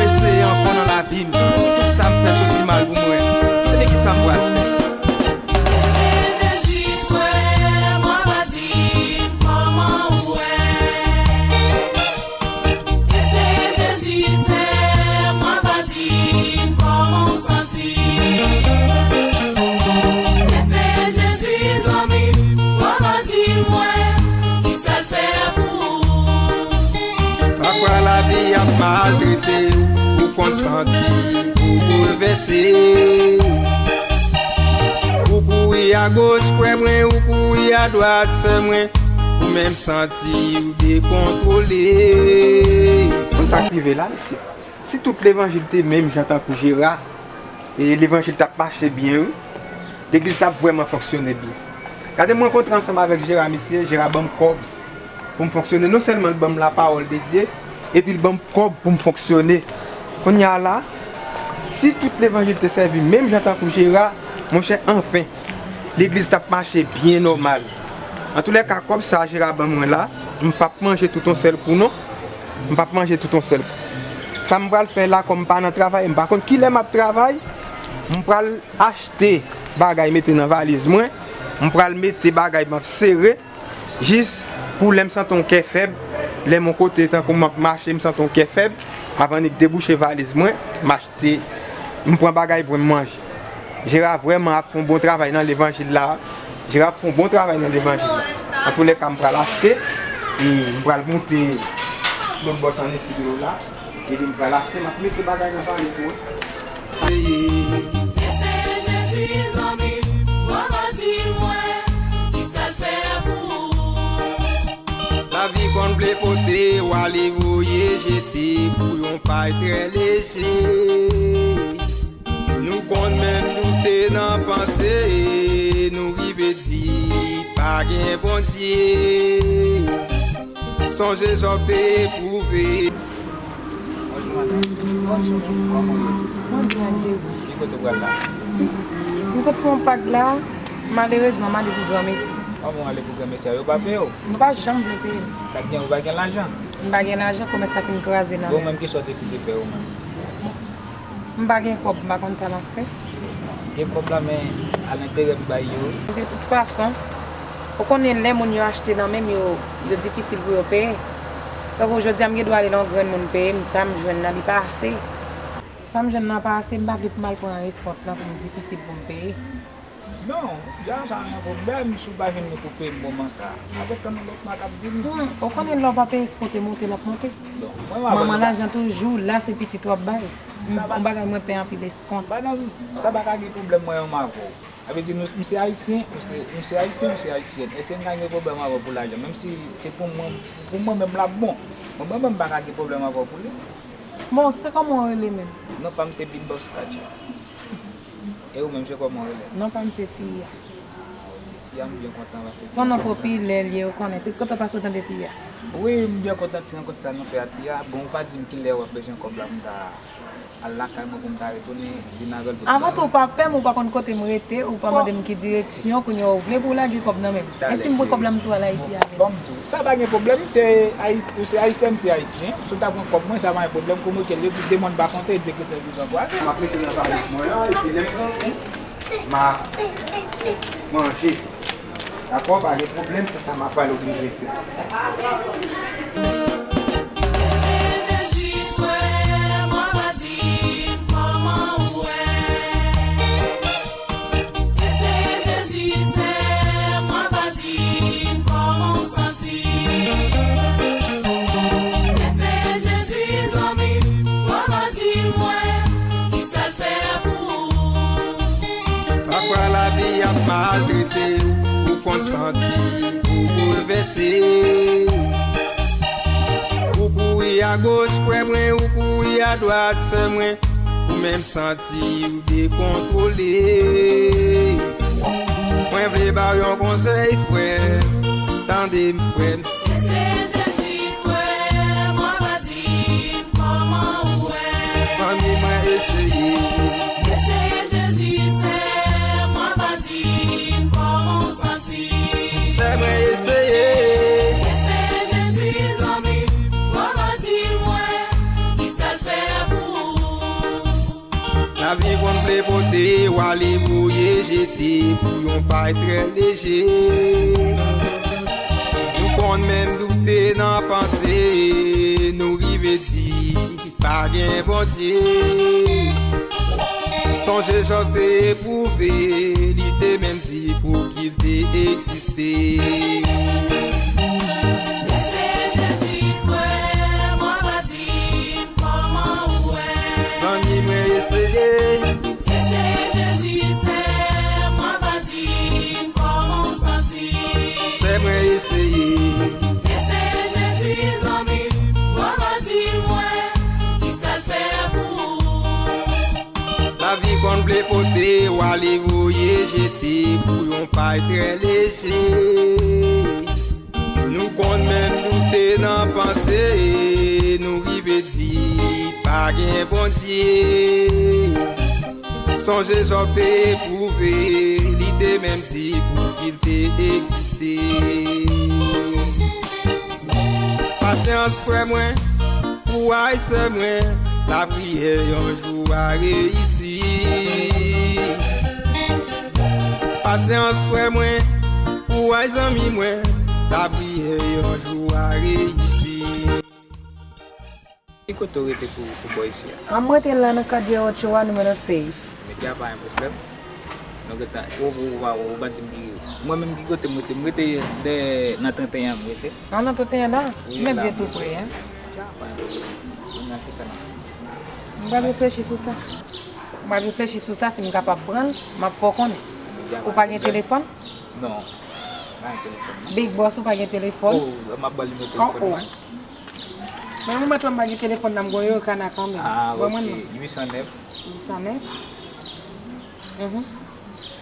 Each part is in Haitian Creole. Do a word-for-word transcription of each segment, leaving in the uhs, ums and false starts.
Eseye ankò nan lavi m. Sa m fè soti mal pou mwen. Se ki sa m pral fè? Se Jezi frè, mwen pa di kòman ou wè. E se Jezi sè, mwen pa di kòman w santi. E se Jezi zanmi, mwen pa di mwen ki sa l fè pou ou. Pafwa lavi ap maltrete w, ou konn santi ou boulvèse. Ou kouri agoch, frè mwen, ou kouri adwat, sè mwen, ou menm santi ou dekontwole. Konn sa k rive la, mesye? Si tout levanjil te menm jan tankou Jera, e levanjil t ap mache byen, wi. Legliz t ap vrèman fonksyone byen. Gade, m rankontre ansanm avèk Jera, mesye, Jera ban m kòb pou m fonksyone. Non sèlman l ban m lapawòl de Dye, epi l ban m kòb pou m fonksyone. Kounye a la, si tout levanjil te sèvi menm jan tankou Jera, monchè, anfen, legliz t ap mache byen nòmal. Antoulèka, kòb sa a Jera ban mwen la, m p ap manje tout yon sèl kou, non. M p ap manje tout yon sèl kou. Sa m pral fè la, kòm m pa nan travay, m pa konn kilè m ap travay, m pral achte bagay mete nan valiz mwen, m pral mete bagay m ap sere, jis pou lè m santi yon kè fèb, lè m yon kote tankou m ap mache, m santi yon kè fèb, m ap annik debouche valiz mwen, m achte, m pran bagay pou m manje. Jera vrèman ap fè yon bon travay nan levanjil la. Jera ap fè yon bon travay nan levanjil la. Antoulèka, m pral achte, e m pral moute lòt bò sa an isi dlo la. Epi m pral achte, m ap mete bagay nan valiz mwen. Eseye. Eseye Jezi, zanmi, kòman di mwen ki sa l fè pou ou. Lavi konn vle pote w ale voye jete pou yon pay trè leje. Nou konn menm doute nan panse, nou rive di pa gen Bondye. Sonje Jòb te epwouve. Bonjou, madanm. Bonjou, mesye. Kòman w ye? Mwen byen, Jezi. Ki kote w pral la? M sot fè yon pag la, malerezman, m ale pou granmesi. Kòman w ale pou granmesi a? Yo pa peye w? Yo pa janm vle peye m. Sa k gen, ou pa gen lajan? M pa gen lajan, komès la fin kraze nan men m. Bon, menm ki sa w deside fè yo menm? M pa gen kòb, m pa konn sa m ap fè. Gen kòb la, men a lenterè m bay yo. De tout fason, ou konnen lè moun yo achte nan men m, yo, yo difisil pou yo peye. Tankou jodi a, m gen dwa ale nan yon grenn moun peye m, sa m jwenn nan, li pa ase. Sa m jwenn nan pa ase, m pa vle pou m al pran reskont lan pou m difisil pou m peye. Non, lajan sa pa yon pwoblèm, si w pa jwenn li pou peye m moman sa a. Avèk tan nan lòt mwa k ap vini. Hmm, ou konnen lè w pa peye, si w pa peye, monte l ap monte. Bon, mwen, m ap... Manman, lajan toujou la, se pitit w ap bay. Yon bagay mwen pè anpil eskont. Madanm, sa pa ka gen pwoblèm mwen menm avè w. Sa vle di nou, m se ayisyen, ou se, nou se ayisyen, ou se ayisyèn. Èske n ka gen pwoblèm avè w pou lajan? Menm si se pou mwen, pou mwen menm l ap bon. Mwen, mwen menm m pa ka gen pwoblèm avè w pou li. Bon, se kòman w rele menm? Non pa m se Big Boss Katia. E ou menm, se kòman w rele? Non pa m se Tia. Ah, ok. Tia, m byen kontan paske... Se yon non popilè l ye, ou konnen. Tout kote w pase, ou tande Tia. Wi, m byen kontan ti rankont sa nou fè a, Tia. Bon, ou pa di m kilè w ap bezwen kòb la pou m ta al lakay mwen, pou m ta retounen vin avè l pou... Avan tou, ou pa pè m, ou pa konn kote m rete, ou pa mande m ki direksyon, kounye a ou vle pou w lage kòb nan men m. Èske m pran kòb la, m tou al Ayiti avè l? Bon, bon, m di w, sa pa gen pwoblèm, se Ayis-, ou se ayisyen, m se ayisyen. Si w ta pran kòb mwen, sa pa gen pwoblèm. Kou m rele l, li di demann pa konte, li di ki te vivan kwa. M ap mete nan valiz mwen an, epi lè m pran kou, m a manje. Dakò, pa gen pwoblèm, se sa m ap pral oblije fè. Se Jezi frè, mwen pa di kòman ou wè. E se Jezi sè, mwen pa di kòman w santi. E se Jezi zanmi, mwen pa di mwen ki sa l fè pou ou. Pafwa lavi ap maltrete w, ou konn santi ou boulvèse. Ou kouri agoch, frè mwen, ou kouri adwat, sè mwen, ou menm santi ou dekontwole. Mwen vle ba w yon konsèy, frè, tande m, frè m. Eseye Jezi, frè, mwen pa di kòman ou wè. Zanmi mwen, eseye. Eseye Jezi, sè, mwen pa di kòman w santi. Sè mwen, eseye. Eseye Jezi, zanmi, mwen pa di mwen ki sa l fè pou ou. Lavi konn vle pote w ale voye jete pou yon pay trè leje. Nou konn menm doute nan panse, nou rive di pa gen Bondye. Sonje Jòb te epwouve, li te menm di pou ki l te egziste. Eseye Jezi, frè, mwen pa di m kòman ou wè. Zanmi mwen eseye. Eseye Jezi, sè, mwen pa di m kòman w santi. Sè mwen eseye. Eseye Jezi, zanmi, mwen pa di mwen ki sa l fè pou ou. Lavi konn vle pote w ale voye jete pou yon pay trè leje. Nou konn menm doute nan panse, nou rive di pa gen Bondye. Sonje Jòb te epwouve, li te menm di pou ki l te egziste. Pasyans, frè mwen, kouraj, sè mwen, lapriyè yon jou a reyisi. Pasyans, frè mwen, kouraj, zanmi mwen, lapriyè yon jou a reyisi. Ki kote w rete pou, pou bò isi a? A, mwen rete la nan Katye Ochoa, nimewo seize. Medya pa yon pwoblèm. Nou gentan, ou, ou, ou, ou pa di m ki, mwen menm ki kote m rete, m rete dèyè nan trannteyen an m rete. A, nan trannteyen an la? Wi, men la, vye tou pre, en. Medya pa yon pwoblèm. Kounye a ki sa n ap fè? M pral reflechi sou sa. M pral reflechi sou sa, si m kapab pran l, m ap fè w konnen. Medya pa yon pwoblèm. Ou pa gen telefòn? Non, m pa gen telefòn, non. Big Boss, ou pa gen telefòn? Oh, m ap ba l nimewo telefòn mwen. Men moman tou m pa gen telefòn nan, m gon Yorkana kanmenm. Ah, ok. Ban mwen non. Uit san nèf. Uit san nèf. Mhm.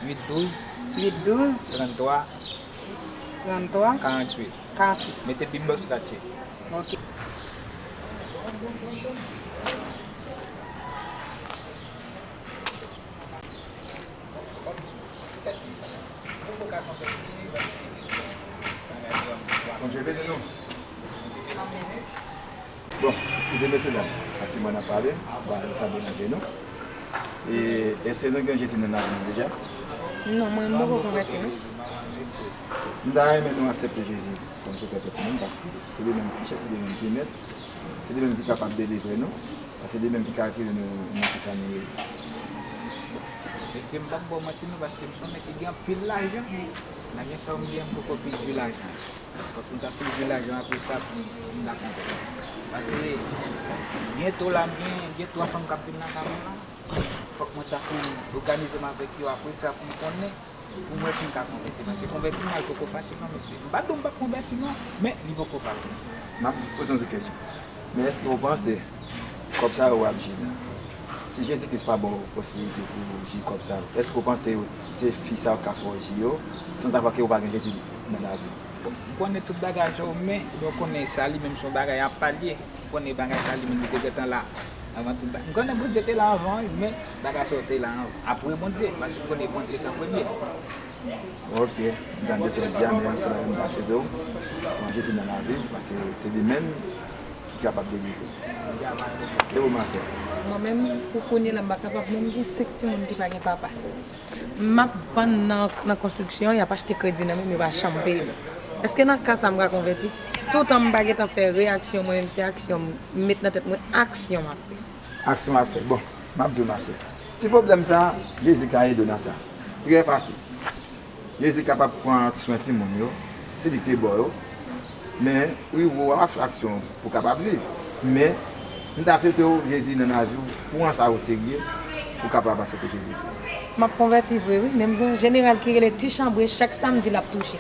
Uit douz. Uit douz. Tranntwa. Tranntwa. Karanntuit. Karanntuit. Mete Big Boss Katye. Ok. Bondye beni nou. Bon, eskize mesye dam, paske mwen ap pale, ba nou sa deranje nou. E èske nou gen Jezi nan lavi nou deja? Non, mwen m poko konvèti non. M ta renmen nou aksepte Jezi kòm Sovè pèsonèl, paske se li menm ki chèf, se li menm ki mèt, se li menm ki kapab delivre nou. Paske li menm ki ka retire nou nan kisa nou ye. Mesye, m p ap ba w manti non, paske m konnen ke gen anpil lajan. Nan gen sa w m gen, m poko fin jwi lajan. Fòk m ta fin jwi lajan apre sa pou m ta konvèti. Paske byento la, m gen, gen twa fanm k ap vin lakay mwen la. Fòk mwen ta fin òganize m avèk yo apre sa pou m konnen. Pou mwen fin ka konvèti, paske konvèti m nan poko fasil non, mesye. M pa di w m p ap konvèti non, men li poko fasil. M ap poze yon ti kesyon. Men èske w panse kòb sa yo w ap jwi la, si Jezi Kris pa ba w posibilite pou w jwi kòb sa yo, èske w panse se fi sa yo k ka fè w jwi yo, sansava ke w pa gen Jezi nan lavi w? Bon, m konnen tout bagay sa yo, men ou konnen sa li menm se yon bagay apa l ye. M konnen bagay sa li menm li te gentan la anvan tout bagay. M konnen Bondye te la anvan, wi, men bagay sa yo te la an-, apre Bondye, paske m konnen Bondye t an premye. Ok, m tande sa w di a, men se la m pase tou. Pran Jezi nan lavi w, paske se li menm ki kapab delivre w. E ou, ma sè? Mwen menm, pou kounye la, m pa kapab menm gen senk timoun ki pa gen papa. M ap vann nan, nan konstriksyon, y ap achte kredi nan men m, yo pa janm peye m. Èske nan ka sa a m ka konvèti? Toutan m pa gentan fè reyaksyon, mwen menm se aksyon m met nan tèt mwen, aksyon m ap fè. Aksyon w ap fè. Bon, m ap di w, ma sè. Ti pwoblèm sa a, Jezi ka ede w nan sa. Trè fasil. Jezi kapab pran swen timoun yo, se li ki te ba w yo. Men, wi, w ap fè aksyon pou w kapab viv. Men, m ta swete w, Jezi nan lavi w, pran sa oserye, pou w kapab aksepte Jezi. M ap konvèti vre, wi, men m gen yon jeneral ki rele Ti Chanbre, chak samdi l ap touche.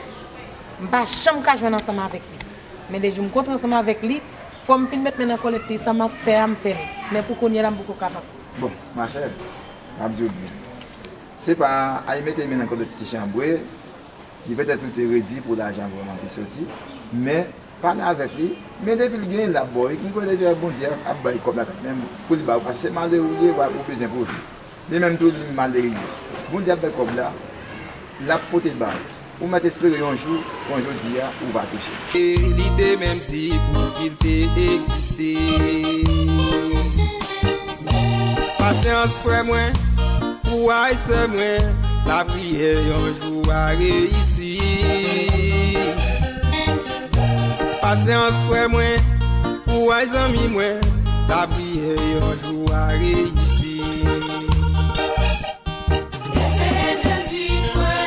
M pa janm ka jwenn ansanm avèk li. Men lejou m kontre ansanm avèk li, fò m fin met men nan kòlèt li, sa m ap fè a, m fè l. Men pou kounye a la, m poko kapab. Bon, ma sè, m ap di w byen. Se pa al mete men nan kòlèt Ti Chanbre, li petèt ou te redi pou lajan vrèman te soti, men pale avèk li, men depi l genyen l ap ba w, li konn konnen deja Bondye ap bay kòb la kanmenm pou li ba w, paske se malere w ye, ou bezwen pou viv. Li menm tou li malere l ye. Bondye ap bay kòb la, l ap pote l ba w. Ou mèt espere yon jou, kon jodi a, ou va touche. E li te menm di pou ki l te egziste. Pasyans, frè mwen, kouraj, sè mwen, lapriyè yon jou a reyisi. Pasyans, frè mwen, kouraj, zanmi mwen, lapriyè yon jou a reyisi. Eseye Jezi, frè,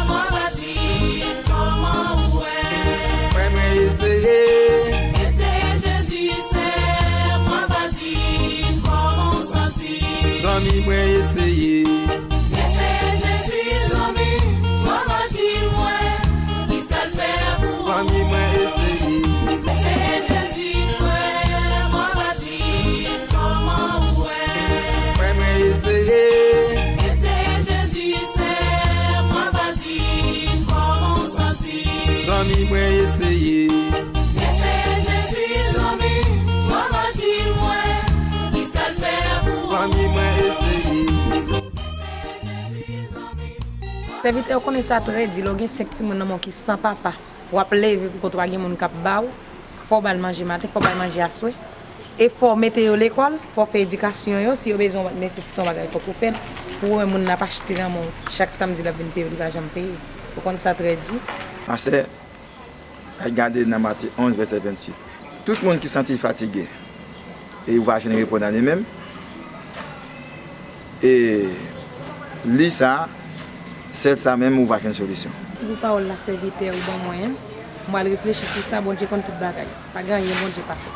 mwen pa di kòman ou wè. Frè mwen, eseye. Eseye Jezi, sè, mwen pa di kòman w santi. Zanmi mwen, eseye. Eseye Jezi, zanmi, mwen pa di mwen ki sa l fè pou ou. Zanmi mwen, eseye. Eseye Jezi, frè, mwen pa di kòman ou wè. Frè mwen, eseye. Eseye Jezi, sè, mwen pa di kòman w santi. Zanmi mwen, eseye. Eseye Jezi, zanmi, mwen pa di mwen ki sa l fè pou ou. Zanmi mwen, eseye. Sèvitè, ou konnen sa trè di, lè w gen senk timoun nan men w ki san papa, w ap leve pou kont ou, pa gen moun k ap ba w, fò w ba l manje maten, fò w ba l manje aswè, e fò w mete yo lekòl, fò w fè edikasyon yo, si yo bezwen w nesesite yon bagay, fòk ou fè l, pou wè moun nan ap achte nan men w chak samdi l ap vin peye w, li pa janm peye. Ou konn sa trè di. Pastè, al gade nan Matye onz, vèsè venntuit. Tout moun ki santi l fatige, e ou va jwenn repo nan li menm. E li sa, sèl sa menm ou va jwenn solisyon. Mèsi pou pawòl la, sèvitè ou ban mwen an. Mwen al reflechi sou sa, Bondye konn tout bagay. Pa gen anyen Bondye pa fè.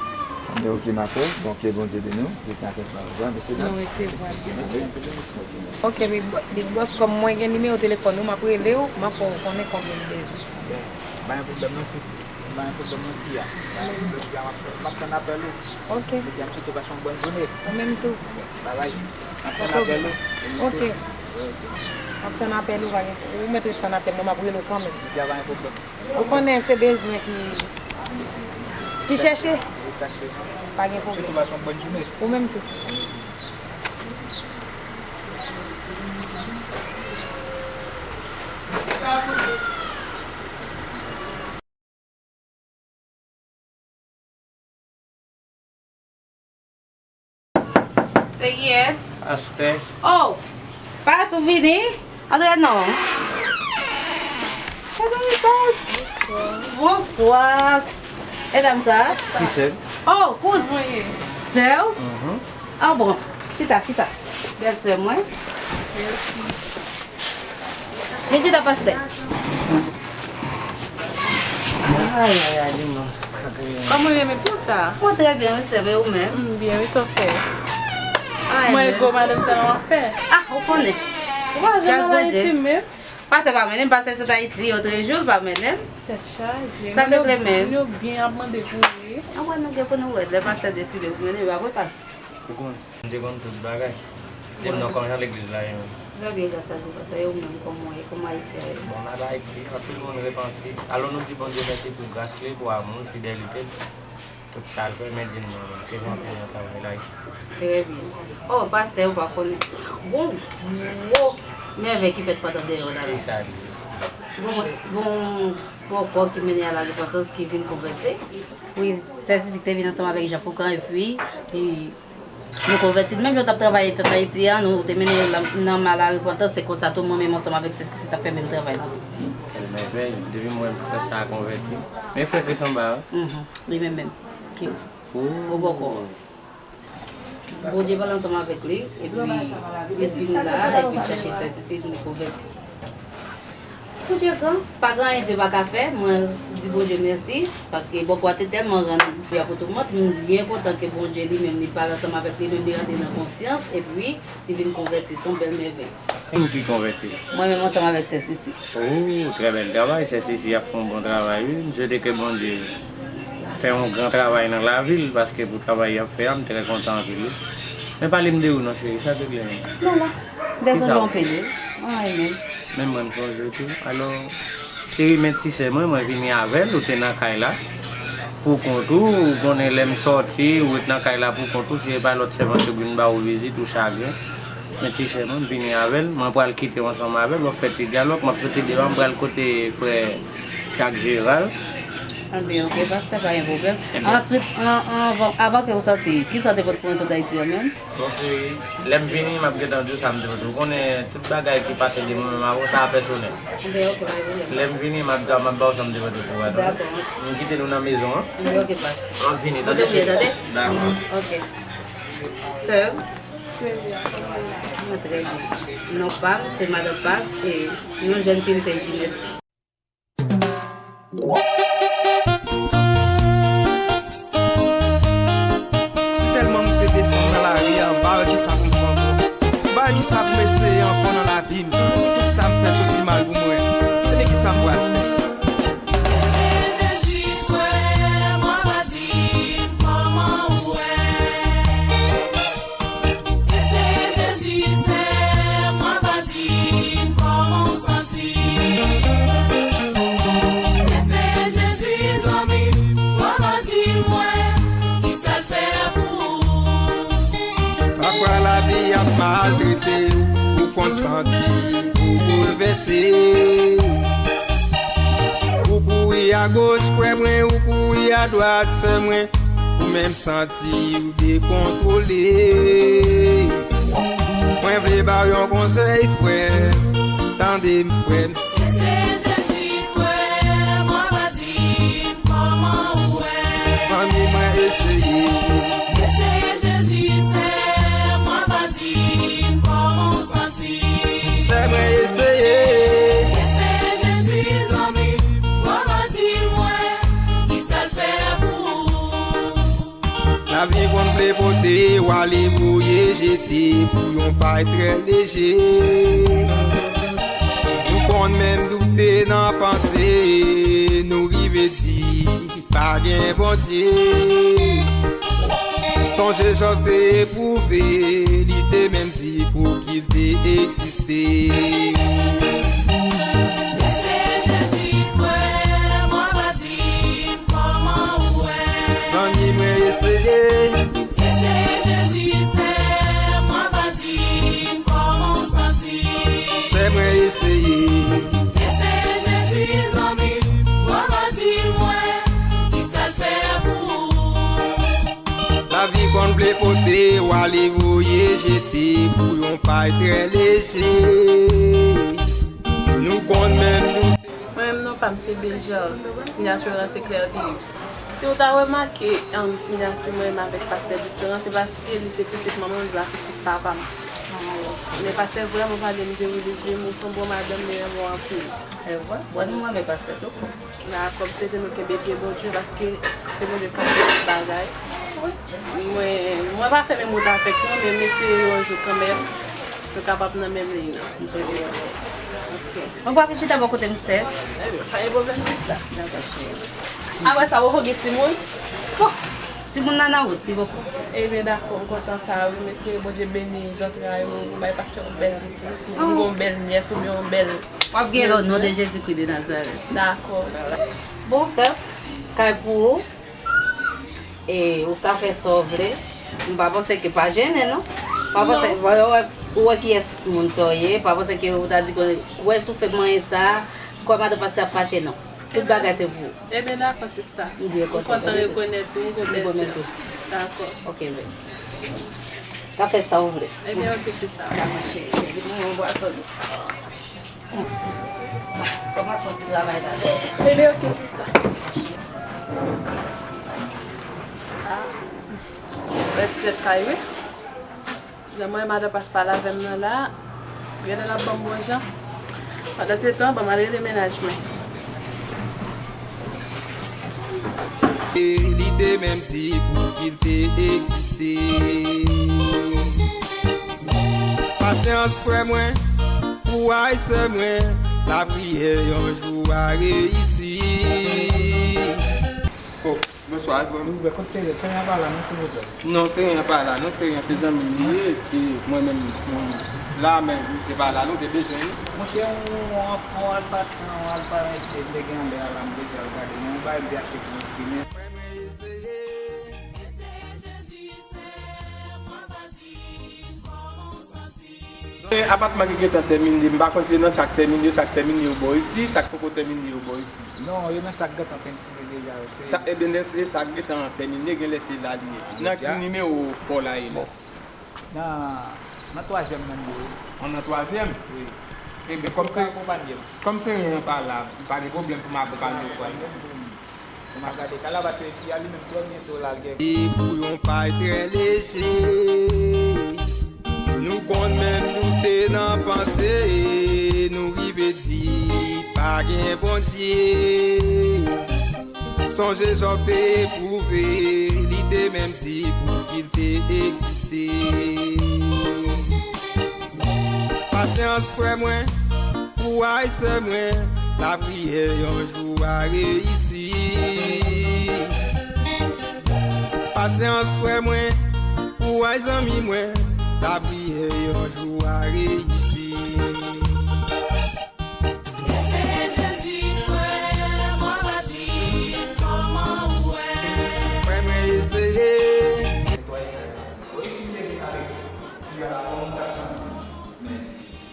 Anben, oke, ma sè, bon, ke Bondye beni w. Jodi a fè sa, mesye dam. Nou resevwa l. Mèsi. Ok, Big Bo-, Big Boss, kòm mwen gen nimewo telefòn ou, m ap rele w, m ap fè w konnen konbyen m bezwen. Bon, pa gen pwoblèm non, sis. Pa gen pwoblèm non, Tia. Pa gen pwoblèm, Tia, m ap, m ap tann apèl ou. Ok. Ebyen, m swete w pase yon bòn jounen. Ou menm tou. Babay. M ap tann apèl ou. Ok. M ap tann apèl ou, pa gen, ou mèt ret tann apèl mwen, m ap rele w kanmenm. Tia, pa gen pwoblèm. Ou konnen se bezwen ki, ki chèche. Egzakteman. Pa gen pwoblèm. Swete w pase yon bòn jounen. Ou menm tou. Se kiyès? Pastè. Oh! Pas ou vini? Antre non. Mezanmi, Pas. Bonswa. Bonswa. E dam sa? Ti sè m. Oh, kouz-, sè w? Mhm. Ah bon. Chita, chita. Bèl sè mwen. Mèsi. Vin chita, pastè. Ay, ay, ay, di mwen. Kòman w ye menm, sista? Mwen trè byen, wi, sè m, e ou menm? M byen, wi, sa w fè? Ay, mwen, men gwo madanm sa nan afè. Ah, ou konnen. Ou pa janm al Ayiti menm? Pastè pa mennen m, pastè sot Ayiti, otrejou, l pa mennen m. Tèt chaje. Sa k regle menm? Moun yo byen ap mande pou ou, wi. Anben, nou gen pou nou wè, lè pastè deside pou mennen, pa vre, pastè? Ou konnen. Bondye konn tout bagay. Di m non, kòman jan legliz la ye menm? Trè byen, gras a Dye, pastè, e ou menm, kòman w ye? Kòman Ayiti a ye? Bon, n ap Ayiti, anpil moun repanti. Alò, nou di Bondye mèsi pou gras li, pou amou l, fidelite l, tout sa l fè, men di m non, menm, ke jan w ap fè nan travay la isit? Trè byen. Oh, pastè, ou pa konnen. Gon gwo mèvèy ki fèt pandan dèyè w la la. Ki sa l ye? Gon, gon bòkò ki mennen a larepantans ki vin konvèti. Wi, sè Sisi ki te vin ansanm avèk Jan Foukan, epi li Nou konvèti l. Menm jan w t ap travay Tèt Ayiti a, nou te mennen l nan, nan ma larepantans, se konsa tou mwen menm ansanm avèk sè Sisi t ap fè menm travay la tou. Kèl mèvèy, depi m wè frè sa a konvèti. Men frè k ret anba a. Mhm, li menm menm. Ki gwo bòkò. Bondye pale ansanm avèk li, epi li vin la, epi l chache sè Sisi, li konvèti. Bondye gran, pa gen anyen Dye pa ka fè, mwen di Bondye mèsi, paske bòkò a te tèlman rann Bondye a potoumant, m byen kontan ke Bondye li menm li pale ansanm avèk li menm, li rantre nan konsyans, epi li vin konvèti, se yon bèl mèvèy. Moun ki konvèti? Mwen menm ansanm avèk sè Sisi. Oh, trè bèl travay, sè Sisi ap fè yon bon travay, wi. M swete ke Bondye fè yon gran travay nan lavi l, paske pou travay y ap fè a, m trè kontan anpil, wi. Men pale m de ou non, cheri, sa k regle menm? Non, non. M te sonje w anpil, wi. Anyen menm. Men mwen, m sonje w tou. Alò, cheri, men ti sè mwen, mwen vini avè l, ou te nan kay la. Poukont ou, ou konnen lè m sòti, ou ret nan kay la poukont ou, si se pa lòt sèvant yo k vin ba ou vizit, ou chagren. Men ti sè mwen, m vini avè l, mwen pral kite w ansanm avè l, w ap fè ti dyalòg, m ap soti devan, m pral kote frè Jack Gérald. Anben, ok, pastè, pa gen pwoblèm. Answit, an, an, avan, avan ke ou sòti, kisa w te pote pou mwen sot Ayiti a menm? Bon, se lè m vini, m ap gentan di w sa m te pote. Ou konnen tout bagay ki pase de mwen menm avè w, sa pèsonèl. Anben, ok, pa gen pwoblèm. Lè m vini, m ap, m ap ba w sa m te pote pou ou a, tande? Dakò. M kite nou nan mezon an. Anben, ok, pastè. M ap vini, tande, cheri? Tande? Dakò. Ok. Sè, mwen trè byen. Non pa m, se Madan Pas, e yon jèn fi m, se Jinèt. Si tèlman m te desann nan lari a, m pa wè kisa pou m fè ankò. M pa wè kisa pou m eseye ankò nan lavi m. Kisa m fè soti mal pou mwen? Ebyen, kisa m pral fè? Eseye Jezi, frè, mwen pa di m kòman ou wè. Eseye Jezi, sè, mwen pa di m kòman w santi. Eseye Jezi, zanmi, mwen pa di mwen ki sa l fè pou ou. Pafwa lavi ap maltrete w, ou konn santi ou boulvèse. Ou kouri agoch, frè mwen, ou kouri adwat, sè mwen, ou menm santi w dekontwole. Mwen vle ba w yon konsèy, frè, tande m, frè m. Eseye Jezi, frè, mwen pa di m kòman ou wè. Zanmi mwen, eseye. Eseye Jezi, sè, mwen pa di m kòman w santi. Sè mwen, eseye. Eseye Jezi, zanmi, mwen pa di mwen ki sa l fè pou ou. Lavi konn vle pote w ale voye jete pou yon pay trè leje. Nou konn menm doute nan panse, nou rive di pa gen Bondye. Sonje Jòb te epwouve, li te menm di pou ki l te egziste. Eseye Jezi, frè, mwen pa di kòman ou wè. Zanmi mwen, eseye. Eseye Jezi, sè, mwen pa di m kòman w santi. Sè mwen, eseye. Eseye Jezi, zanmi, mwen pa di mwen ki sa l fè pou ou. Lavi konn vle pote w ale voye jete pou yon pay trè leje. Nou konn menm nou. Mwen menm non pa m se Belger, siyati lan se Claire Philips. Si w ta remake, um, siyati mwen menm avèk pastè Victor an, se paske li se pitit manman m, li pa pitit papa m. Men pastè vrèman pale m de ou, li di m ou se yon bon madanm, li renmen w anpil. Se vre? Bon, nou renmen pastè tou. Dakò, m swete nou kenbe pye Bondye paske se Bondye k ap fè tout bagay. Mwen, mwen pa fèmen wout avèk nou, men m espere yon jou kanmenm nou kapab nan menm liy nan. M swete sa. Ok. Mwen pral vin chita bò kote m, sè. Ebyen, pa gen pwoblèm, sista. Dakò, cheri. Apre sa, poko gen timoun? Bon, timoun nan nan wout, li poko. Ebyen, dakò, m kontan sa, wi. M espere Bondye beni zantray ou, bay pastè yon bèl pitit, yon bèl nyès oubyen yon bèl. W ap gen lè o non de Jezikri de Nazarèt. Dakò. Bon, sè, kay pou ou. E, ou ka fè sa w vle. M pa panse ke pa jennen, non. Pa panse, non. Ou wè, ou wè kiyès moun sa w ye. Pa panse ke ou ta di ke, ou wè si w fè manyen sa, kwè madan pastè ap fache, non. Tout bagay se pou ou. Ebyen, dakò, sista. M byen kontan. M kontan rekonèt ou, m kontan. Dakò. Ok, men. Ka fè sa w vle. Ebyen, ok, sista. Dakò, cheri. Mwen, mwen, mwen, mwen, Kòman konn ti travay la? Ebyen, ok, sista. Ah, venntisèt kay, wi. Jan mwen, madan pas pale avè m nan la. Genlè l ap ban m bon jan. Pandan se tan, ban m al rele mennaj mwen. E li te menm di pou ki l te egziste. Pasyans, frè mwen, kouraj, sè mwen, lapriyè yon jou a reyisi. Oh, bonswa, frè m. Silvouplè, kot Seryen? Seryen pa la, non, silvouplè. Non, Seryen pa la, non, Seryen se zanmi m li ye, e mwen menm, mwen la, men misye pa la, nou te bezwen li. Monchè, yon, yon, yon alpa, yon alpa, te gen anlè a la, m te al gade, yon bagay m te achte pou yon fimen. E apatman ki gentan tèmine, m pa konn si se nan sa k tèmine yo, sa k tèmine yo bò isi, sa k poko tèmine yo bò isi. Non, yo nan sa k gentan pentire deja yo. Se Sa, ebyen, lè se sa k gentan tèmine, genlè se la li ye. Nan ki nimewo pò la ye la? Nan, nan twazyèm nan li ye. An nan twazyèm? Wi. Ebyen, kòm se, kòm se yen an pa la, pa gen pwoblèm pou m ap pale yo kwa. Pou m ap gade kay la, paske fi a li menm twò byento l al gen. E pou yon pay trè leje, nou konn menm doute nan panse, nou rive di pa gen Bondye. Sonje Jòb te epwouve, li te menm di pou ki l te egziste. Pasyans, frè mwen, kouraj, sè mwen, lapriyè yon jou a reyisi. Pasyans, frè mwen, kouraj, zanmi mwen, lapriyè yon jou a reyisi. Eseye Jezi, frè, mwen pa di kòman ou wè. Frè mwen eseye. Wi, si m te vin avèk fi a la, kòman m t ap santi? Men,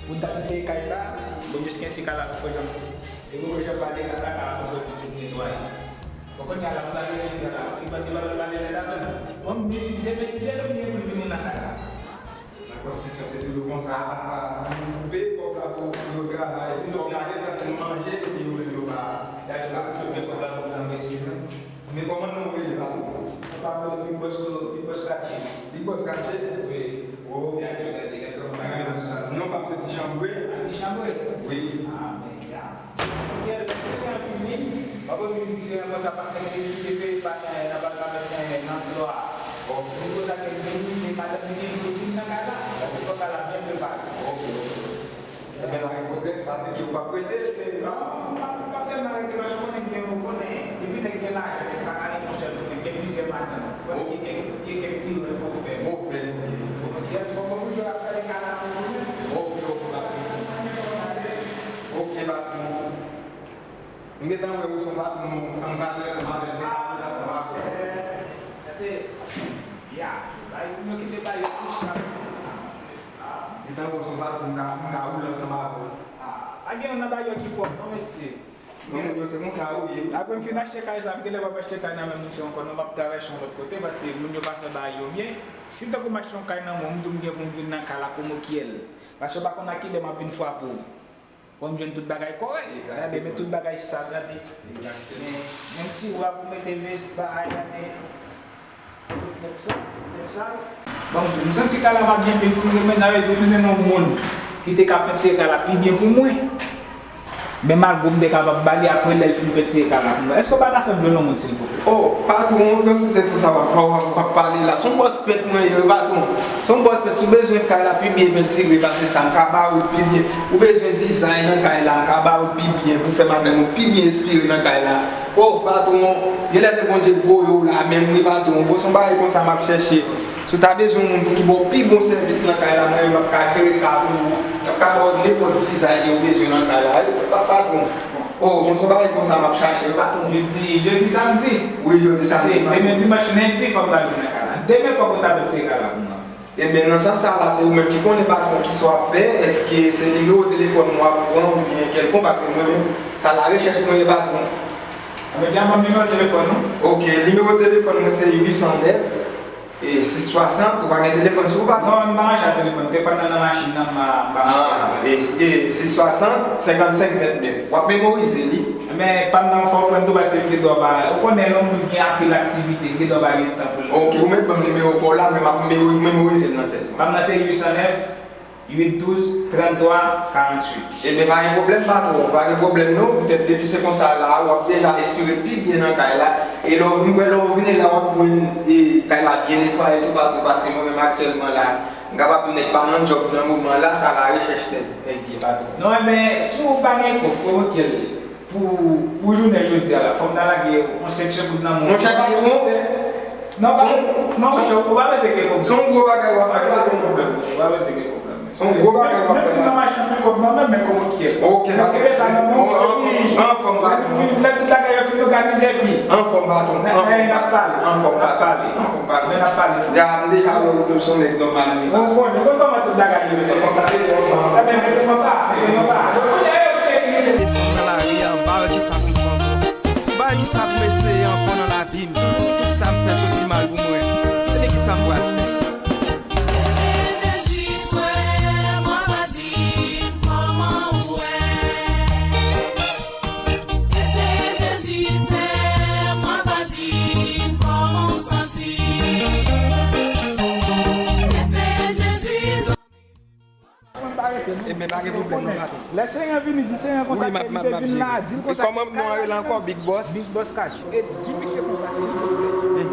pou m ta netwaye kay la, bon, jiskaske kay la poko janm, li poko janm pale, kay la ka poko janm fin netwaye. Bon, kounye a la, m prale fi a la, li pa, li pa, li pa lè la menm. Bon, men si demen, si demen m gen pou l vini nan kay la. Nan konstriksyon, se toujou konsa. Ou koupe kòb la pou yo travay, epi kòb la gentan fin manje, epi yo menm yo pa. Gade, yo pa fè kòb la pou nan mesye menm. Men kòman non w rele, patwon? Mwen pa rele Big Boss, non, Big Boss Ratchet. Big Boss Ratchet? Wi. Oh. Gade, gade, gade kòman bagay la. Non pa m se Ti Chanbre. Ah, Ti Chanbre? Wi. Ah, men, ya. Kèl seri an vini, w ap vin di seri an konsa pa fè kite pa nan pa ka met nan dlo a. Bon, se konsa ke l vini, men madanm li gen pou vin nan kay la, paske fò kay la byen prepare. Ok, ok. Ebyen, pa gen pwoblèm, sa di ke w p ap rete, men non, m p ap, m p ap tèlman rete, paske w konnen gen, w konnen, depi nèg gen lajan, nèg pa ka rete yon sèl kote, gen plizyè madanm. Konnen gen kèk, gen kèk pi rèd fò w fè. Fò w fè, ok. Bon, bon, bon, bon, ap gade kay la pou ou menm. Ok, ok, patwon. Ok, patwon. M gentan wè ou se yon patwon, san m pale ansanm avè l, m gentan wè l ansanm avè w. Sa se, ya, bay, nou kite bay yo tou sa. M gentan wè ou se yon patwon, m ka, m ka woule ansanm avè w. Ah, pa gen youn nan bay yo ki pwòp, non, mesye. Non, moun yo se konsa yo ye. Apre m fin achte kay sa, m genlè p ap achte kay nan menm misye ankò, non, m ap travay sou yon lòt kote, paske moun yo pa fè bagay yo byen. Si tankou m achte yon kay nan men w, m di w m gen pou m vin nan kay la pou m okipe l. Paske w pa konn a kilè m ap vin frape w. Bon, m jwenn tout bagay kòrèk. Gade, men tout bagay sal, gade. Men, men ti wrap ou mete vye bagay, gade. Tout nèt sal, tout nèt sal. Bon, m santi kay la pa byen pentire, men sa vle di nou jwenn yon moun ki te ka pentire kay la pi byen pou mwen. Men malgre m te kapab ba li apre lè l fin pentire kay la pou mwen. Èske w pa ta fè m jwenn yon moun, silvouplè? Oh, patwon, non, si se pou sa w ap, w ap, w ap pale la. Se yon bòs pent mwen ye, wi, patwon. Se yon bòs pent, si w bezwen kay la pi byen pentire pase sa, m ka ba ou l pi byen. Ou bezwen dizay nan kay la, m ka ba ou l pi byen pou fè madanm ou pi byen enspire nan kay la. Oh, patwon, genlè se Bondye k voye w la menm, wi, patwon. Bon, se yon bagay konsa m ap chèche. Si w ta bezwen yon moun pou ki ba w pi bon sèvis nan kay la, mwen menm m ap ka jere sa pou ou. M ap ka ba w nenpòt dizay ke w bezwen nan kay la, wi, pa, patwon. Oh, bon, se yon bagay konsa m ap chache, wi, patwon. Jodi, jodi samdi? Wi, jodi samdi, patwon. Demen dimanch, lendi, fò m ta vin nan kay la. Demen, fòk ou ta vin tire kay la pou mwen. Ebyen, nan sans sa a la, se ou menm ki konnen, patwon, kisa w ap fè. Èske se nimewo telefòn mwen w ap pran oubyen kèlkonk, paske mwen menm, se a la rechèch mwen ye, patwon. Ebyen, ban m nimewo telefòn ou. Ok, nimewo telefòn mwen se uit san nèf, e, sis swasant, ou pa gen telefòn sou ou, patwon? Non, m pa mache ak telefòn. Telefòn nan nan machin nan, m pa, m pa mache avè l. Ah, e, e, sis swasant, senkannsenk vennèf. W ap memorize li. Men, pa m nan, fò w pran tou, paske l gen dwa pa, ou konnen, lè yon moun gen anpil aktivite, l gen dwa pa gen tan pou l. Ok, ou mèt ban m nimewo pa w la, men m ap memori-, memorize l nan tèt mwen. Pa m nan se uit san nèf, uit douz, tranntwa, karanntuit. Ebyen, pa gen pwoblèm, patwon, pa gen pwoblèm non. Poutèt depi se konsa la, w ap deja enspire pi byen nan kay la. E lè w vin, lè w vini la, w ap jwenn, e, kay la byen netwaye toupatou, paske mwen menm aktyèlman la, m kapab di nèg pa nan djòb nan moman la, se a la rechèch nèg, nèg ye, patwon. Non, ebyen, si w pa gen kòb, kòman w ap fè l? Pou, pou jounen jodi a la, fò m ta lage yon senk chan goud nan men w. Monchè, patwon. Non, pa, non, monchè, ou pa bezwen gen pwoblèm. Se yon gwo bagay w ap fè, patwon. Ou pa bezwen gen pwoblèm. Se yon gwo bagay w ap fè. Menm si nan machin, men kòb nan men, men kòb ou kite. Ok, patwon. Mete sa nan men w, epi, anfòm, patwon. Lè tout bagay yo fin òganize, epi. Anfòm, patwon. Anfòm, patwon. N ap pale. Anfòm, patwon. N ap pale. Anfòm, patwon. N ap pale. Ya, m deja wè ou menm se yon nèg nòmal, wi. Ou konnen, ou konn kòman tou. Bagay yo fè konn pa te bon. Ebyen, mete mwen pa, mete mwen pa. Yo konnen yo se ki. Desann nan lari a, m pa wè kisa pou m fè ankò. M pa wè kisa pou m eseye ankò nan lavi m. Sa m fè soti mal pou mwen. Ebyen, kisa m pral fè? Se Jezi m kwè, mwen pa di m kòman ou wè. E se Jezi sè, mwen pa di m kòman w santi. E se Jezi zanmi. Ebyen, pa gen pwoblèm, non, patwon. Lè Senyè vini, di Senyè konsa ke li te vin la, di l konsa. Kòman non an rele ankò? Big Boss? Big Boss Cash. E di misye konsa, silvouplè.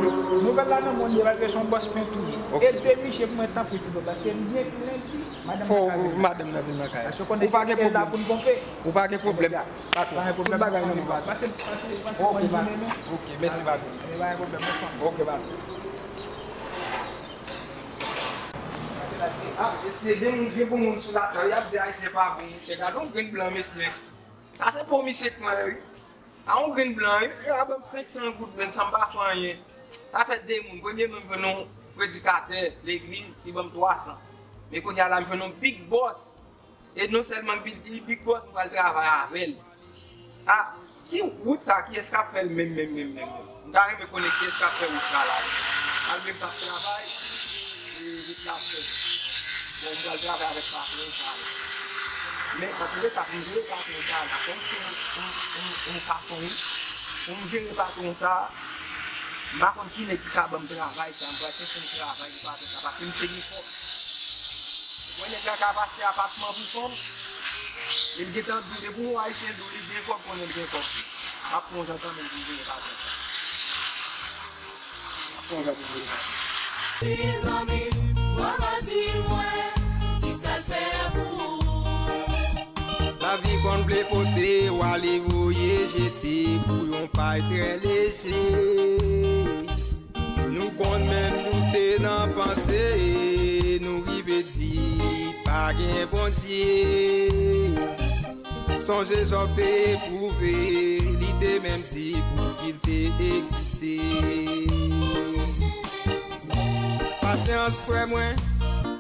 Nouvèl la nan mwen, li pral se yon bòs pent ou ye. Ede misye pou mwen, tanpri, silvouplè, paske m byen si lendi, madanm nan ka vin. Fò madanm nan vin nan kay la. Paske w konnen se la pou n ponpe. Ou pa gen pwoblèm. Patwon, tout bagay nan men patwon. Pase, pase, pase. Ok, patwon. Ok, mèsi, patwon. Pa gen pwoblèm, non, fanmi. Ok, patwon. Ah, mesye, gen moun, gen bon moun sou latè, y ap di Ayisyen pa bon. Mesye, gade yon grenn blan, mesye. Sa se po misye k mwen, wi. A yon grenn blan, wi. Yo ap ban m senk san goud, menm san m pa fè anyen. Sa fè de moun. Premye moun, m jwenn yon predikatè legliz, li ban m twa san. Men kounye a la, m jwenn yon big boss. E non sèlman Big, Big Boss, m pral travay avè l. Ah, ki wout sa? Kiyès k ap fè l menm, menm, menm, menm, menm? M ta renmen konnen kiyès k ap fè wout sa la. Malgre m t ap travay, e wout la fèt. Bon, m pral travay avèk patwon sa la. Men, antouka, m jere patwon sa la. Kòm se yon, yon, yon, yon fason, wi. Pou m jere patwon sa, m pa konn ki nèg ki ka ban m travay sa, m pral chèche yon travay pou pa fè sa, paske m te gen kòb. Mwen nèg la ka achte apatman pou fanm, e l gentan di w, depi yon Ayisyen di w li gen kòb, konnen l gen kòb. M ap fè yon jan kanmenm pou m jere patwon sa. M ap fè yon jan pou m jere patwon. Ti zanmi, w ap di mwen, kisa l fè pou ou? Lavi konn vle pote w ale voye jete pou yon pay trè leje. Nou konn menm doute nan panse, nou rive di pa gen Bondye. Sonje Jòb te epwouve, li te menm di pou ki l te egziste. Pasyans, frè mwen,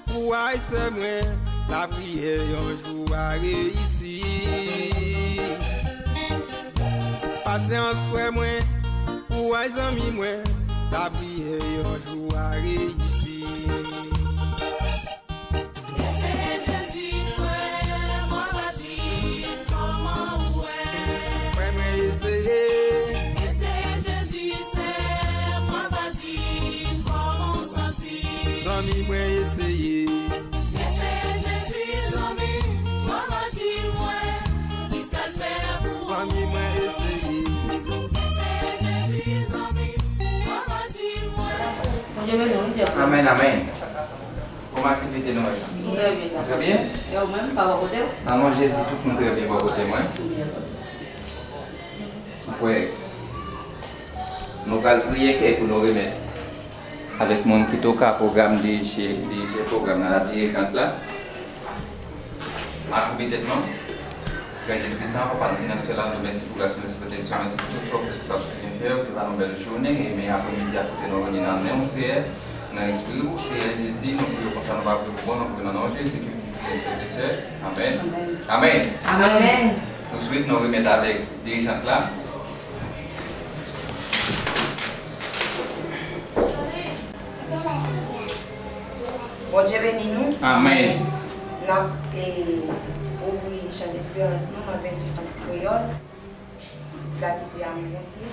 kouraj, sè mwen, lapriyè yon jou a reyisi. Pasyans, frè mwen, kouraj, zanmi mwen, lapriyè yon jou a reyisi. Eseye Jezi, frè, mwen pa di kòman ou wè. Frè mwen eseye. Eseye Jezi, sè, mwen pa di kòman w santi. Zanmi mwen eseye. Eseye Jezi, zanmi, mwen pa di mwen, kisa l fè pou ou. Zanmi mwen eseye. Eseye Jezi, zanmi, mwen pa di mwen. Bondye beni w, wi, Jeffrey. Amèn, amèn. Kòman aktivite nou ye? Nou trè byen, gason. Trè byen? E ou menm, pa bò kote w? Nan non Jezi, tout moun trè byen bò kote mwen. M kwè nou pral priye kèk pou nou remèt avèk moun ki toka pwogram dirije, dirije pwogram nan, la dirijant la. Akoube tèt nou. Pè Dieu Tout-Puissant, Papa nou ki nan syèl la, nou mèsi pou gras ou, mèsi pou pwoteksyon, mèsi pou tout sa w fè, tout sa w kontinye fè. Ou te ba nou bèl jounen, e men apremidi a kote nou vini nan men w, Seyè, nan espri w, Seyè Jezi, nou priye w konsa, nou pa priye pou bon, nou priye nan non Jezi ki vin pou Seyè. Amèn. Amèn. Amèn. Touswit, nou remèt avèk dirijant la. Bondye beni nou. Amèn. N ap, e, ouvri chan desperans nou nan venntuit ans kreyòl. Tit la ki di Amou Bondye.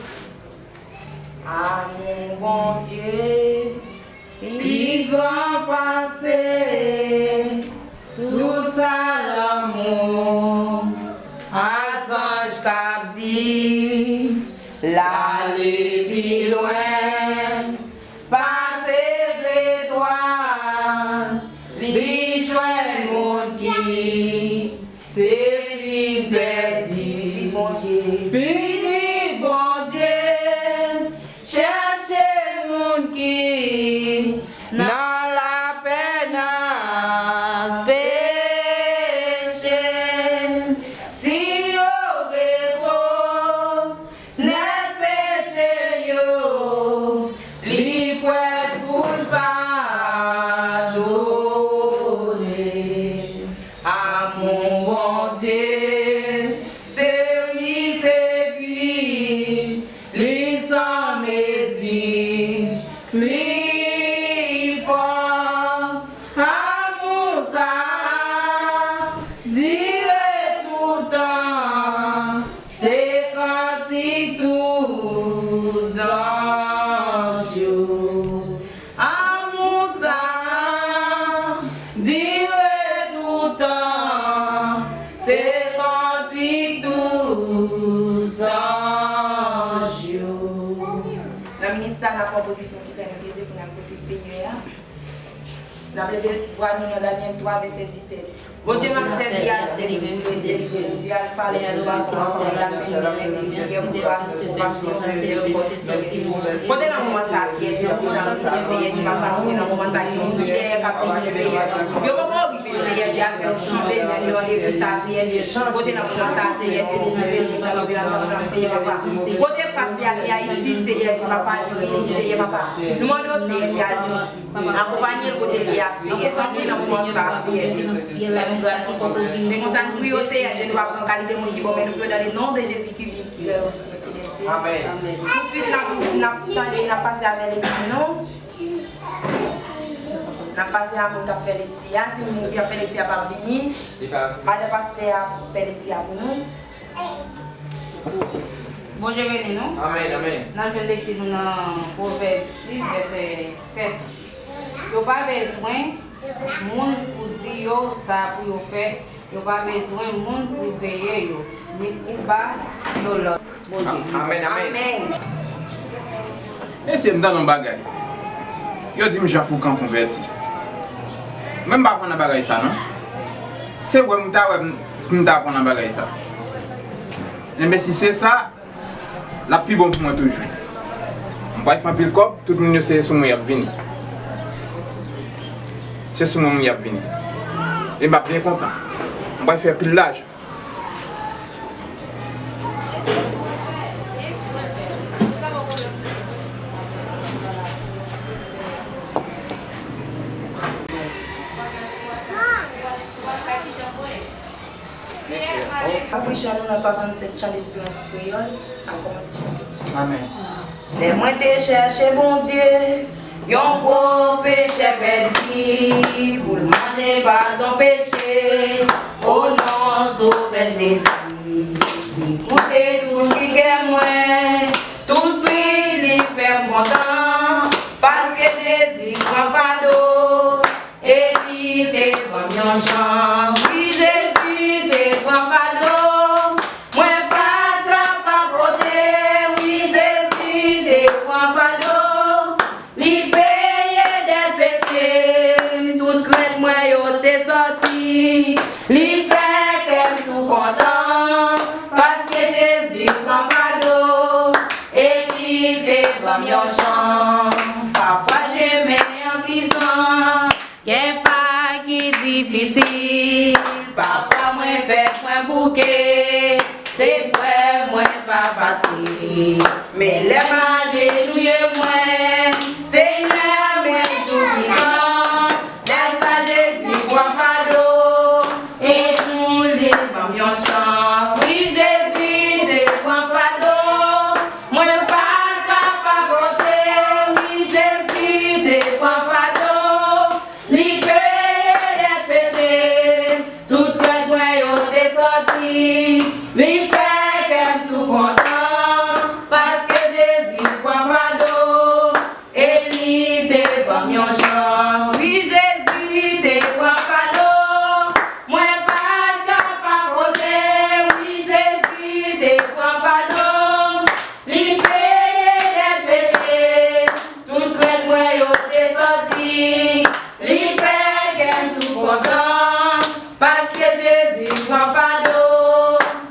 Amou Bondye pi gran pase tout sa lanmou a zanj k ap di l ale pi lwen pase zetwal, li jwenn moun ki te fin pèdi. Pitit Bondye, pitit Bondye, chèche moun ki nan lapèn ak peche. Si yo rekonèt peche yo, li prèt pou l padone. Konpozisyon ki fè nou peze pou n al kote Senyè a. N ap leve vwa nou nan Danyèl twa, vèsè disèt. Bondye m ap sèvi a, se li menm ki delivre m, Dye Alfa, Lomèk, kòmansman e lafen, mèsi Senyè pou gras ou, konpasyon, mizèrikòd ou, Senyè. Kote nan moman sa a, Senyè, Dye, nou gentan vini, Senyè, Dye, papa, kote nan moman sa a, gen yon lidè k ap vini, Senyè. Yo poko rive, Senyè, Dye, apre yo chanje, Dye, yo randevou sa a, Senyè, Dye. Kote nan moman sa a, Senyè, Dye, nou leve, nou gentan rive nan tanp lan, Senyè, papa. Kote pastè a ki Ayiti, Senyè, Dye, papa, li vini, Senyè, papa. Nou mande w, Senyè, Dye, al akonpanye l kote l ye a, Senyè. Tanpri nan moman sa a, Senyè. Fè nou gras, papa. Se konsa n priye w, Senyè, Dye, nou pa pran kalite moun ki bon, men nou priye w dan le non de Jezi ki viv, ki rèy o syèk dè syèk. Amèn. Amèn. Tousuit, n ap, n ap tande, n ap pase avè lekti nou. N ap pase a moun k ap fè lekti a. Si moun ki ap fè lekti a p ap vini, madan pastè a ap fè lekti a pou nou. Bondye beni nou. Amèn, amèn. N ap jwenn lekti nou nan Pwovèb sis, vèsè sèt. Yo pa bezwen moun pou di yo sa pou yo fè, yo pa bezwen moun pou veye yo, ni pou ba yo lòd. Bondye. Amèn, amèn. Amèn. Mesye, m tande yon bagay. Yo di m Jean Foucan konvèti. Mwen m pa kwè nan bagay sa, non. Se vre, m ta wè m, m ta kwè nan bagay sa. Enben, si se sa, l ap pi bon pou mwen toujou. M pral fè anpil kòb, tout moun yo se sou mwen y ap vini. Se sou mwen moun y ap vini. E m ap byen kontan. M pral fè pil lajan. Apre chan nou nan swasannsèt chan Lesperans Kreyòl, n ap kòmanse chante. Amèn. Lè mwen te chèche Bondye, yon pòv pechè pèdi, pou l mande padon peche, o non Sovè Jezi. Li koute tou kè mwen, touswit li fè m kontan, paske Jezi pran fado. E li te ban m yon chans, wi, Jezi te pran fado. Mwen pa t kapab pote, wi, Jezi te pran fado. Li peye dèt peche m, tout krent mwen yo te sòti. Li fè kè m tou kontan, paske Jezi pran fado. E li te ban m yon chans, pafwa chemen an glizan. Gen pa ki difisil, pafwa mwen fè pwen bouke, se prèv mwen pa fasil. Men lè m ajenouye mwen, Senyè mwen jou ki gran, lè sa Jezi pran fado, e tou li ban m yon chans. Wi, Jezi te pran fado, mwen pa kapab pote, wi, Jezi te pran fado. Li peye dèt peche m, tout krent mwen yo te sòti. Li fè kè m tou kontan, paske Jezi pran fado. E li te ban m yon chans. Wi, Jezi te pran fado. Mwen pa t kapab pote, wi, Jezi te pran fado. Li peye dèt peche m, tout krent mwen yo te sòti. Li fè kè m tou kontan, paske Jezi pran fado.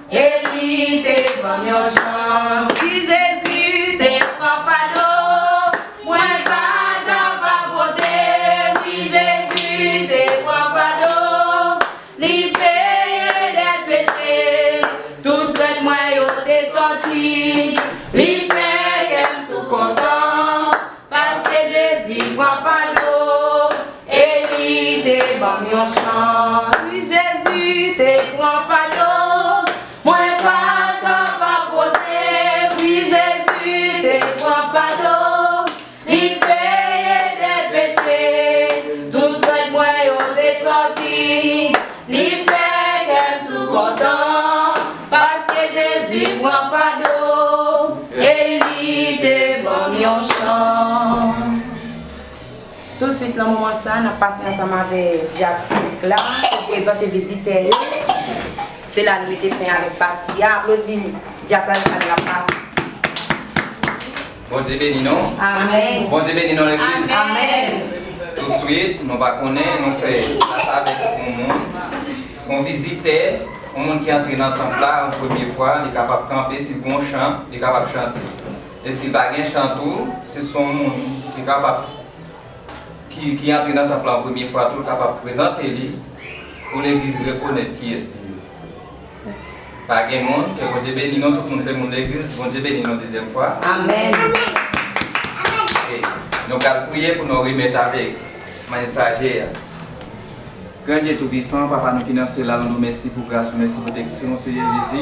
E li te ban m yon chans. Wi, Jezi te pran fado. Mwen pa t kapab pote, wi, Jezi te pran fado. Li peye dèt peche m, tout krent mwen yo te sòti. Li fè kè m tou kontan, paske Jezi pran fado. E li te ban m yon chans. Wi, Jezi te pran fado. Mwen pa t kapab pote, wi, Jezi te pran fado. Li peye dèt peche m, tout krent mwen yo te sòti. Li fè kè m tou kontan, paske Jezi pran fado, e li te ban m yon chans. Tousuit, nan moman sa a, n ap pase ansanm avè dyak la pou prezante vizitè yo. Se la nou mete fen avèk pati a. Aplodi dyak la, li pral pase. Bondye beni nou. Amèn. Bondye beni nou legliz. Amèn. Touswit, nou pa konnen, nou fè fas avèk yon moun, yon vizitè, yon moun ki antre nan tanp la yon premye fwa, li kapab kanpe, si l gen yon chan, li kapab chante. E si l pa gen chan tou, si se yon moun ki kapab, ki, ki antre nan tanp la yon premye fwa tou, l kapab prezante li pou legliz rekonèt kiyès li ye. Pa gen moun, ke Bondye beni nou, tout moun se moun legliz, Bondye beni nou dezyèm fwa. Amèn. E nou pral priye pou nou remèt avèk mensaje a. Gran Dye Toupisan, Papa nou ki nan syèl la, nou di w mèsi pou gras ou, mèsi pou pwoteksyon w, Seyè Jezi.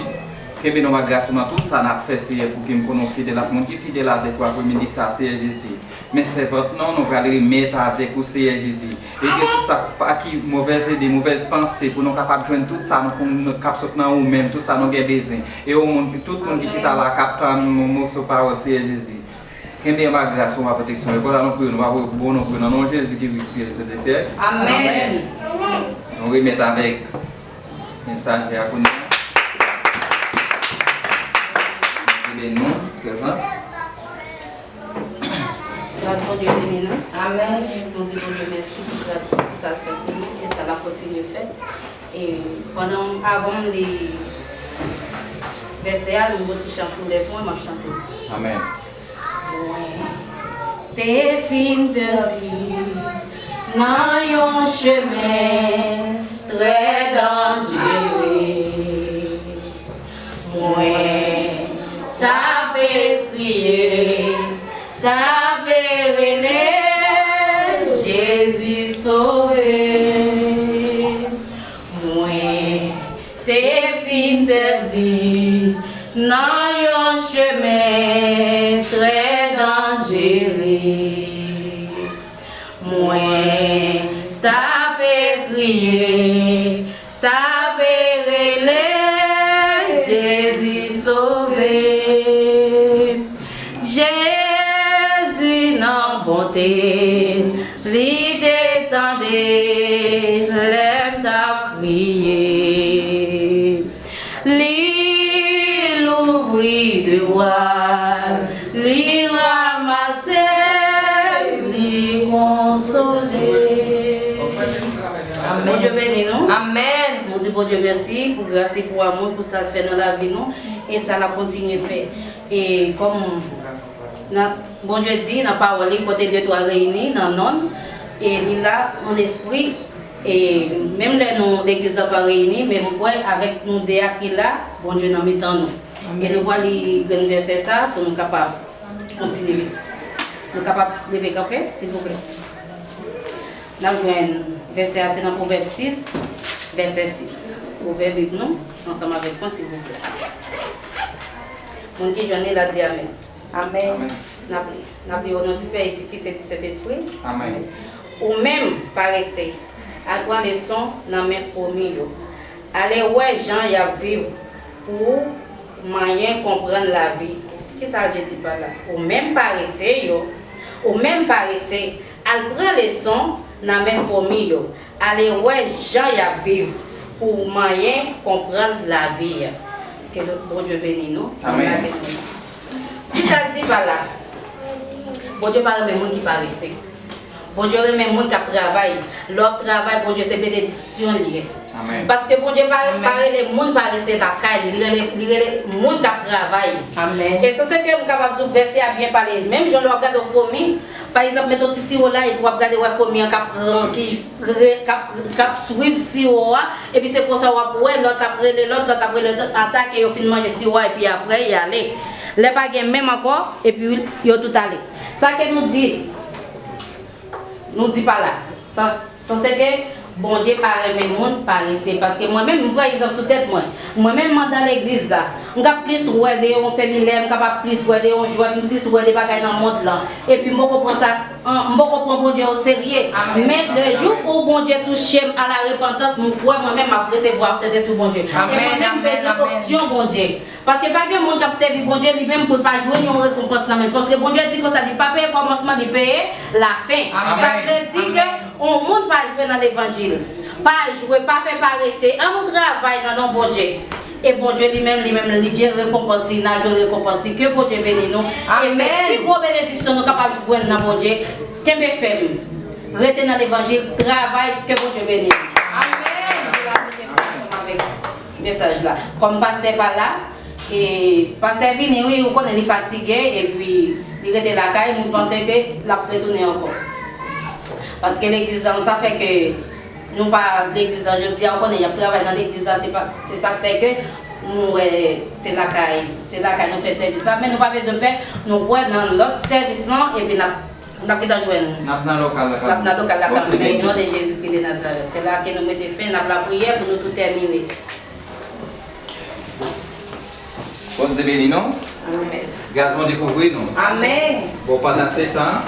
Kenbe nou ak gras ou nan tout sa n ap fè, Seyè, pou ke m konnen w fidèl ak moun ki fidèl avèk ou aprèmidi sa, Seyè Jezi. Men sèvant non, nou pral remèt avèk ou, Seyè Jezi. Retire tout sa k pa ki movèz ide, movèz panse, pou nou kapab jwenn tout sa nou konn, k ap sot nan ou menm, tout sa nou gen bezwen. E ou moun, tout moun ki chita la, k ap tann yon moso pawòl, Seyè Jezi. Kenbe anba gras ou, anba pwoteksyon. E konsa nou priye, nou pa priye pou bon, nou priye nan non Jezi ki viv, ki règne syèk dè syèk. Amèn. Nou remèt avèk mensaje a kounye a. Beni nou, sèvant. Gras Bondye beni nou. Amèn. Nou di Bondye mèsi pou gras, pou sa l fè pou nou e sa l ap kontinye fè. E pandan, avan m li vèsè a, nou gon ti chan sou lèv mwen, m ap chante. Amèn. Mwen te fin pèdi nan yon chemen trè danjere. Mwen t ape kriye, t ape rele, Jezi sove. Mwen te fin pèdi nan yon chemen trè danjere. Mwen t ape kriye, t ape rele, Jezi sove. Jezi nan bonte l, li te tande lè m t ap kriye. Li louvri de bra l, li ranmase m, li konsole. Amèn. Bondye beni nou. Amèn. Nou di Bondye mèsi pou gras li, pou amou, pou sa l fè nan lavi nou e sa l ap kontinye fè. E kòm nan, Bondye di nan pawòl li, kote de twa reyini nan non l, e li la an espri. E menm lè nou, legliz la pa reyini, men m kwè avèk nou de a ki la, Bondye nan mitan nou. Amèn. E nou pral li grenn vèsè sa pou nou kapab kontinye. Nou kapab leve kanpe, silvouplè. N ap jwenn vèsè a, se nan Pwovèb sis, vèsè sis. Ouvè Bib nou ansanm avèk mwen, silvouplè. Moun ki jwenn li la, di amèn. Amèn. Amèn. N ap li. N ap li o non di Pè e di Fis e di Sentespri. Amèn. Ou menm, parese, al pran leson nan men fomi yo. Ale wè jan y ap viv pou w manyen konprann lavi. Kisa l vle di pa la? Ou menm, parese yo, ou menm, parese, al pran leson nan men fomi yo. Ale wè jan y ap viv pou w manyen konprann lavi a. Ke Bondye beni nou. Amèn. Kisa l di pa la? Bondye pa renmen moun ki parese. Bondye renmen moun k ap travay. Lè w ap travay, Bondye se benediksyon li ye. Amèn. Paske Bondye pa, amèn, pa rele moun parese lakay li. Li rele, li rele moun k ap travay. Amèn. E se, se ke m kapab di w vèsè a byen pale. Menm jan lè w ap gade yon fomi, pa egzanp, met yon ti siwo la, epi w ap gade wè fomi an k ap pran, ki re-, k ap, k ap swiv siwo a, epi se konsa w ap wè lòt ap rele lòt, lòt ap rele lòt, ata ke yo fin manje siwo a, epi apre, y ale. Lè pa gen menm ankò, epi yo tout ale. Sa ke nou di, nou di pa la. Sa, sa se ke Bondye pa renmen moun parese. Paske mwen menm, m pran egzanp sou tèt mwen. Mwen menm, m andan legliz la. M ka plis wè de yon selilè, m kapab plis wè de yon jwèt, m plis wè de bagay nan mond lan. Epi m poko pran sa, an, m poko pran Bondye oserye. Amèn. Men le jou ou Bondye touche m a la repantans, m kwè mwen menm m ap resevwa Sentespri Bondye. Amèn, amèn, amèn. E mwen menm m bezwen opsyon Bondye. Paske pa gen moun k ap sèvi Bondye li menm pou l pa jwenn yon rekonpans nan men l. Paske Bondye di konsa, li pa peye kòmansman, li peye lafen. Amèn. Sa vle di ke yon moun pa jwe nan levanjil. Pa jwe, pa fè parese. An nou travay nan non Bondye. E Bondye li menm, li menm, li gen rekonpans li, n a jwenn rekonpans li. Ke Bondye beni nou. E se Amèn. Pi gwo benediksyon nou kapab jwenn nan Bondye. Kenbe fèm. Rete nan levanjil, travay, ke Bondye beni nou. Amèn. Mesaj la. Kòm pastè pa la, e pastè vini, wi, ou konnen li fatige, epi li rete lakay, m panse ke l ap retounen ankò. Paske legliz la, sa fè ke nou pa legliz la jodi a, ou konnen y ap travay nan legliz la, se pa, se sa k fè ke nou wè se lakay, se lakay nou fè sèvis la, men nou pa bezwen pè, nou kwè nan lòt sèvis lan, epi n ap, n ap gentan jwenn. N ap nan lokal la kanmenm. N ap nan lokal la kanmenm. O non de Jezikri de Nazarèt. Se la ke nou mete fen, n ap lapriyè pou nou tou tèmine. Bondye beni nou. Amèn. Gras Bondye kouvri nou. Amèn. Bon, pandan se tan,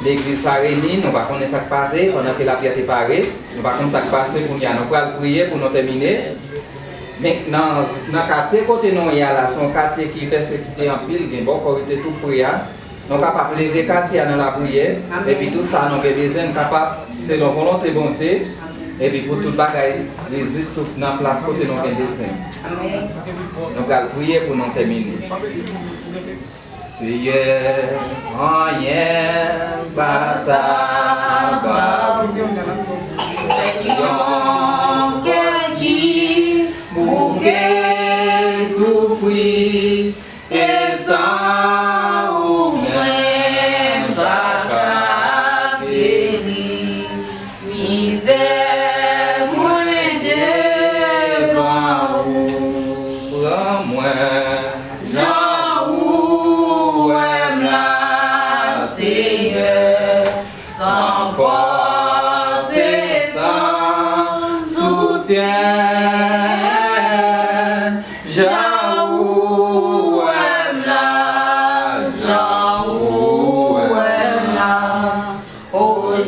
legliz pa reyini, nou pa konnen sa k pase, pandan ke lapyè te pare, nou pa konn sa k pase, kounye a nou pral priye pou nou tèmine. Men nan, nan katye kote nou ye a la, se yon katye ki pèsekite anpil, gen bòkò rete tou pre a. Nou kapab leve katye a nan lapriyè, Amèn. Epi tout sa nou gen bezwen, n kapab, selon volonte Bondye, Amèn. Epi pou tout bagay rezoud sou, nan plas kote nou gen bezwen. Amèn. Nou pral priye pou nou tèmine. Seyè, anyen pa sa ba ou. Yon kè ki bouke soufri, e san ou mwen pa ka geri. Mizè mwen devan ou, pran mwen jan ou wè m la, Seyè, san fòs e san soutyen. Jan ou wè m la, jan ou wè m la, o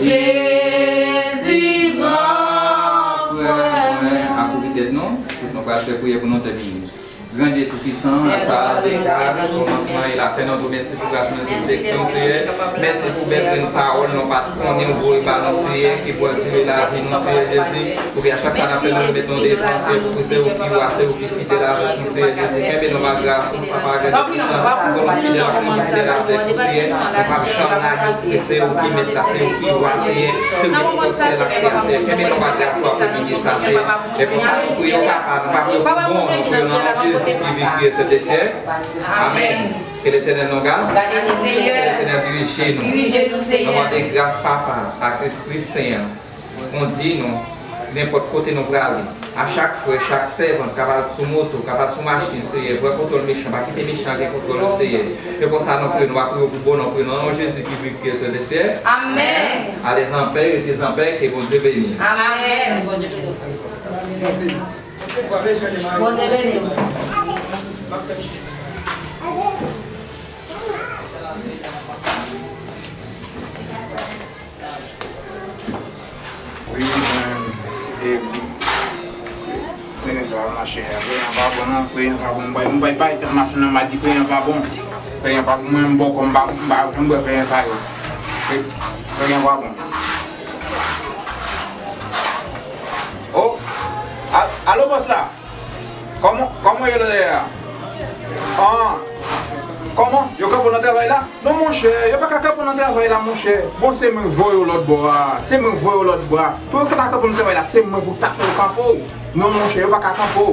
Jezi, gran frè mwen. Akoupi tèt nou, tout nou pral fè priyè pou nou tèmine. Gran Dye Toupisan, Papa de gras, kòmansman e lafen, nou di w mèsi pou gras nou, mèsi pou pwoteksyon, Seyè. Mèsi pou bèl grenn pawòl nou pa t konnen ou voye ba nou, Seyè, ki pral dire lavi nou, Seyè Jezi. Pou ke a chak sa n ap fè, nou met nou devan, Seyè, pou se ou ki wa, se ou ki fidèl avèk nou, Seyè Jezi. Kenbe nou pa gras ou, Papa, Gran Dye Toupisan. Pou nou fidèl avèk nou, fidèl avèk ou, Seyè. Nou p ap janm lage ou, se ou ki mèt la, se ou ki wa, Seyè. Se ou ki pwofèt la tè a, Seyè. Kenbe nou pa gras ou, pou nou sa, Seyè. E konsa, nou priye w, Papa, nou pa priye w pou bon, nou priye w nan non Jezi ki viv, ki règne sou tè, Seyè. Amèn. Ke Letènèl nou gade. Gade nou, Seyè. Ke Letènèl dirije nou. Dirije nou, Seyè. Nou mande gras, Papa, ak Lespri Sen an. Kondi nou nenpòt kote nou prale. A chak frè, chak sèvant k ap al sou moto, k ap al sou machin, Seyè, pran kontwòl mechan, pa kite mechan gen kontwòl yo, Seyè. Se konsa nou priye, nou pa priye pou bon, nou priye nan non Jezi ki viv, ki règne sou tè, Seyè. Amèn. Alèz anpè, rete anpè, ke Bondye beni. Amèn. Bondye beni w, frè. Bondye beni w. Wi, mwen, e, mwen, sa mache, peyi an pa bon non, peyi an pa bon, mwen, mwen, pa, pa, machin nan, m a di peyi an pa bon, peyi an pa bon, mwen, m bòkò, m pa, m pa, m pa, peyi an pa bon, peyi an pa bon. Oh, a-, alo, bòs la. Kòman, kòman yo lè a? Ah, kòman? Yo kanpe w nan travay la? Non, monchè, yo pa ka kanpe w nan travay la, monchè. Bon, se mwen k voye w lòt bò a. Se mwen k voye w lòt bò a. Pou yo ta kanpe w nan travay la, se mwen pou ta fè yo kanpe w. Non, monchè, yo pa ka kanpe w.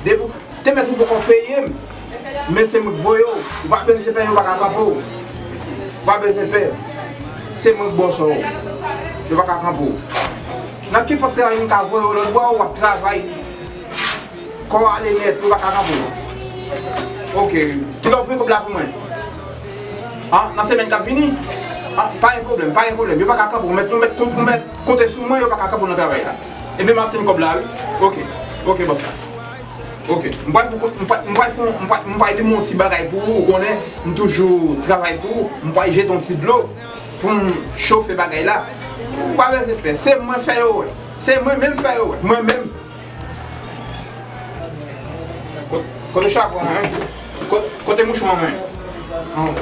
Depi w te mèt ou poko peye m. Men se mwen k voye w. Ou pa bezwen pè, yo pa ka kanpe w. Ou pa bezwen pè. Se mwen k bòs ou. Yo pa ka kanpe w. Nan kenpòt travay m ka voye w lòt bò a, w ap travay. Kò ale nèt, ou pa ka kanpe w. Oke. Kilè w voye kòb la pou mwen? Ah, nan semèn k ap vini? Ah, pa gen pwoblèm, pa gen pwoblèm. Yo pa ka kanpe w. Ou mèt, ou mèt, ou mèt konte sou mwen, yo pa ka kanpe w nan travay la. Ebyen, m ap tann kòb la, wi. Oke. Oke, bòs la. Oke. M pral fè, m pral, m pral fè, m pral, m pral di m yon ti bagay pou ou, ou konnen, m toujou travay pou ou. M pral jete yon ti dlo pou m chofe bagay la. Ou pa bezwen pè. Se mwen fè yo wè. Se mwen menm fè yo wè. Mwen menm. Kot-, kote chapon an, hein? Kot-, kote mouchwa an, hein? Ah, ok.